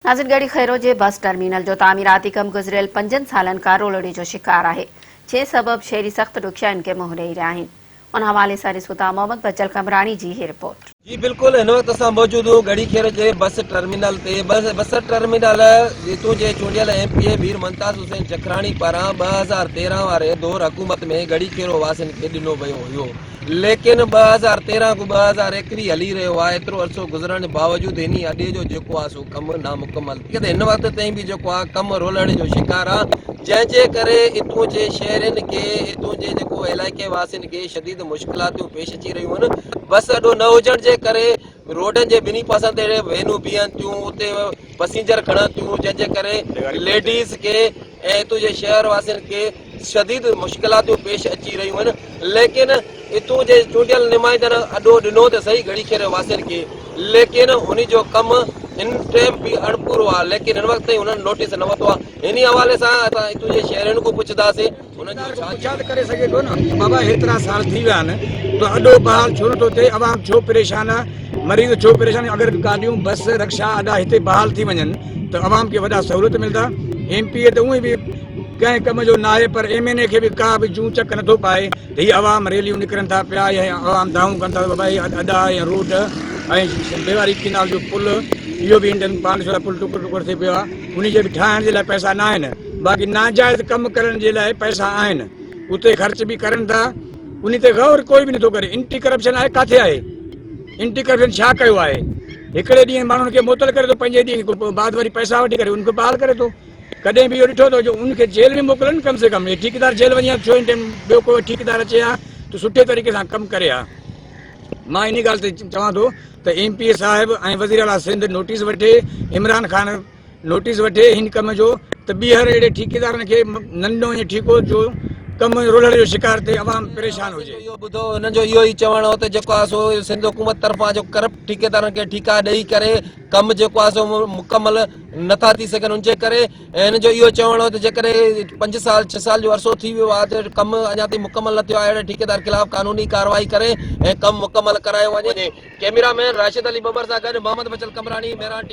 ناظرين ڳڙهي خيرو جي bus terminal جو تعميراتي ڪم گذريل پنجن سالن کان رولڙي جو شڪار آهي جنهن سبب شهري سخت ڏکيائين کي منهن ڏئي رهيا آهن ان حوالي سان ڏسون ٿا محمد بچل قمبراڻي جي هي رپورٽ. جي بلڪل هن وقت اسان موجود هون ڳڙهي خيرو جي بس ٽرمينل تي بس ٽرمينل هتون جي چونڊيل M P A Mir Mumtaz Hussain Jakhrani پاران 2013 واري دور حڪومت ۾ ڳڙهي خيرو واسين کي ڏنو ويو هيو ليڪن 2013 کان 2021 هلي رهيو آهي ايترو عرصو گذرڻ باوجود هني اڏي جو جيڪو آهي سو ڪم نامڪمل ٿي هن وقت تائين به جيڪو آهي ڪم رولڻ جو شڪار آهي جنهن جي ڪري اتون جي شهرين کي اتون جي جيڪو علائقي واسين کي شديد مشڪلاتيون پيش اچي رهيون آهن بس اڏو نه هجڻ جي ڪري روڊن جي ٻنهي پاسن تي وينون بيهن ٿيون اتي پسينجر کڻن ٿيون جنهن جي ڪري ليڊيز کي ۽ اتون جي شهر واسين کي شديد مشڪلاتون پيش اچي رهيون آهن ليڪن اتون جي چونڊيل نمائندن اڏو ڏنو ته سهي گهڙي کير واسين کي ليڪن انهي جو ڪم هن ٽيم به اڻپورو آهي ليڪن هن وقت تائين انهن نوٽيس نه ورتو آهي انهي حوالي سان اسان اتون جي شهرين کان پڇنداسين انهن جو ڇا پڇا ته ڪري سگهي ٿو نه ته بابا هيترا سال ٿي ويا آهن ته اڏو بحال ڇو نٿو ٿئي عوام ڇو پريشان آهي مريض ڇو پريشان اگر گاڏيون بس رڪشا اڏا هتي بحال ٿي وڃن ته عوام کي وڏا سهولت ملدا ايم پي اي ته اونئي به ڪنهن ڪم جو ناهي پر ايم اين اي کي به ڪا به جون چڪ نٿو پائي ته هي عوام ريليون نڪرن ٿا پيا يا عوام دانهون ڪن ٿا ته بابا هي اڏا ۽ روڊ ۽ بيواري ڪينال جو پل اهو به انڊن پاڻ ڏسو ٿا پل ٽڪر ٽڪر ٿي پيو آهي انهي جي به ٺاهڻ جي لاء پئسا ناهن باقي ناجائز ڪم ڪرڻ جي لاء پئسا آهن اتي خرچ به ڪرن ٿا انهي تي غور ڪوئي به نٿو ڪري انٽي ڪرپشن آهي ڪاٿي آهي انٽي ڪرپشن ڇا ڪيو آهي هڪڙي ڏينهن ماڻهن کي معطل ڪري ٿو پنجين ڏينهن بعد وري پئسا وٺي ڪري ان کي بحال ڪري ٿو ڪڏهن به اهو ڏٺو اٿو جو ان کي جيل ۾ موڪلن ڪم سي ڪم هي ٺيڪيدار جيل وڃي ها ڇو هن ٽيم ٻيو ڪو ٺيڪيدار اچي ها ته سٺي طريقي سان ڪم ڪري ها مان انهي ڳالهه تي چوان ٿو ته ايم پي اي صاحب ۽ وزير اعليٰ سنڌ نوٽيس وٺي عمران خان نوٽيس وٺي هن ڪم جو ته ٻيهر اهڙي ٺيڪيدارن کي نه ڏنو وڃي ٺيڪو جو ڪم رولڙ جو شڪار ٿئي عوام پريشان هجي. اهو ٻڌو هنن جو اهو ئي چوڻ هو ته جيڪو آهي سو سنڌ حڪومت طرفان جو ڪرپٽ ٺيڪيدارن کي ٺيڪا ڏئي ڪري ڪم جيڪو آهي سو مڪمل نٿا ٿي سگهن ان جي ڪري ۽ هن جو اهو چوڻ هو ته جيڪڏهن پنج سال ڇهه سال جو عرصو ٿي ويو آهي ته ڪم اڃا تائين مڪمل نه ٿيو آهي اهڙي ٺيڪيدار خلاف قانوني ڪارروائي ڪري ۽ ڪم مڪمل ڪرايو وڃي ڪئميرا مين راشد علي ٻٻر سان گڏ محمد بچل قمبراڻي مهراڻ ٽي وي.